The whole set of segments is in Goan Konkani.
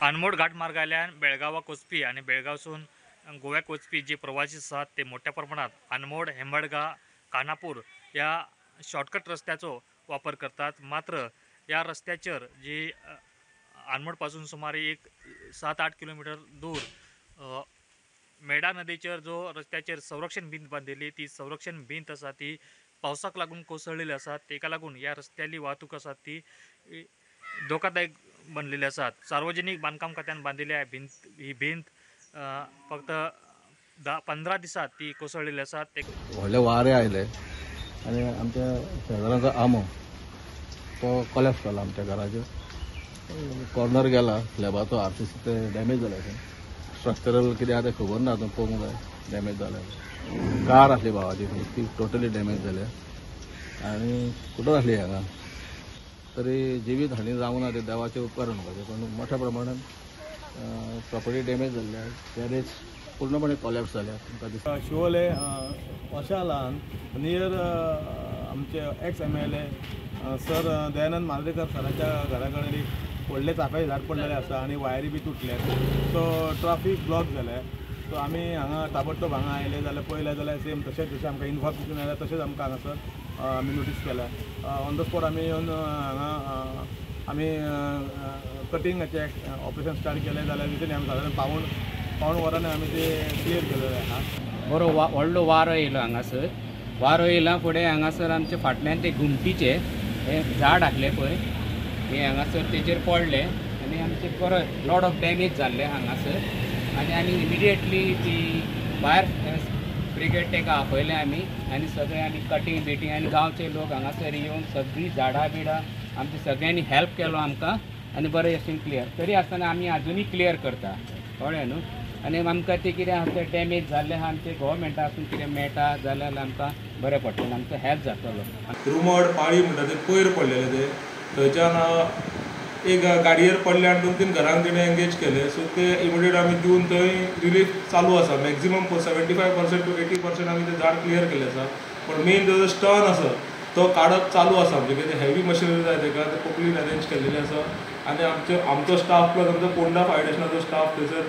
अनमोड घाट मार्गांतल्यान बेळगांवाक वचपी आनी बेळगांवसून गोव्याक वचपी जे प्रवासी आसात ते मोठ्या प्रमाणात अनमोड, हेंबडगा, खानापूर ह्या शॉर्टकट रस्त्याचो वापर करतात. मात्र ह्या रस्त्याचेर जी अनमोड पासून सुमारे एक 7-8 किलोमीटर दूर मेडा नदीचेर जो रस्त्याचेर संरक्षण भिंत बांदिल्ली ती संरक्षण भिंत आसा ती पावसाक लागून कोसळलेली आसा. ताका लागून ह्या रस्त्याली वाहतूक आसा ती धोकादायक बनलेली आसात. सार्वजनिक बांदकाम खात्यान बांदिल्ल्या भिंत ही भिंत फक्त 10-15 दिसात ती कोसळलेली आसा. ते व्हडले वारे आयले आनी आमच्या शेजारांचो आंबो तो कोलॅप्स जाला. आमच्या घराचेर कॉर्नर गेला, स्लॅबाचो आरसीसी ते डॅमेज जाले. स्ट्रक्चरल कितें आहा तें खबर ना, आतां पळोवंक जाय. डॅमेज जाल्या कार आसली भावाची ती टोटली डॅमेज जाल्या आनी कुठं आसली हांगा तरी जिवीत हानी जावंक ना, ते देवाचे उपकार म्हणपाचे. पण मोठ्या प्रमाणात प्रॉपर्टी डॅमेज जाल्ली आहा, गॅरेज पूर्णपणे कोलॅप्स जाल्या. तुमकां दिसता शिवोले वशालान नियर आमचे ex MLA sir Dayanand Mandrekar सराच्या घरा कडेन एक व्हडलें चाफ्याचें झाड पडलेलें आसा आनी वायरी बी तुटल्यात. सो ट्राफीक ब्लॉक जालें. सो आमी हांगा ताबडतोब हांगा आयले जाल्यार पळयलें जाल्यार सेम तशेंच जशें आमकां इन्फॉर्मेशन आयलें तशेंच आमकां हांगासर आमी नोटीस केल्या. ऑन the spot आमी येवन हांगा आमी कटिंगाचें ऑपरेशन स्टार्ट केलें जाल्यार विथीन आमी सादारण पावण वरांनी आमी ते क्लियर केलेलें आहा. बरो व्हडलो वारो येयलो हांगासर. वारो येयला फुडें हांगासर आमचे फाटल्यान ते घुमटीचे हे झाड आसलें पळय, हे हांगासर तेजेर पडले आनी आमचे बरो लॉट ऑफ डॅमेज जाल्ले हांगासर. आनी आमी इमिडिएटली ती फायर ब्रिगेड ताका आपयलें आमी आनी सगळे आमी कटींग बिटींग आनी गांवचे लोक हांगासर येवन सगळीं झाडां बिडां आमचे सगळ्यांनी हेल्प केलो आमकां आनी बरें भशेन क्लियर. तरी आसतना आमी आजुनूय क्लियर करता, कळ्ळें न्हू. आनी आमकां तें कितें आसा तें डॅमेज जाल्लें आहा आमचें गोवोरमेंटासून कितें मेळटा जाल्यार आमकां बरें पडटलें, आमचो हेल्प जातलो. रुमड पाळी म्हणटा ते पयर पडलेले ते थंयच्यान एक गाडयेर पडले आनी 2-3 घरांक तेणें एंगेज केले. सो ते इमिडिएट आमी दिवन थंय रिलीफ चालू आसा. मॅक्झिमम 75% टू 80% आमी ते झाड क्लियर केल्लें आसा. पण मेन ताजो स्टर्न आसा तो काडप चालू आसा. आमचे कितें हेवी मशिनरी जाय तेका, ते पोकलीन अरेंज केल्लेले आसा. आनी आमचो स्टाफ प्लस आमचो पोंडा फायर स्टेशनाचो स्टाफ थंयसर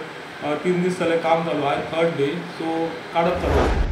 3 दीस जाले काम चालू आहा, थर्ड डे. सो काडप चालू आसा.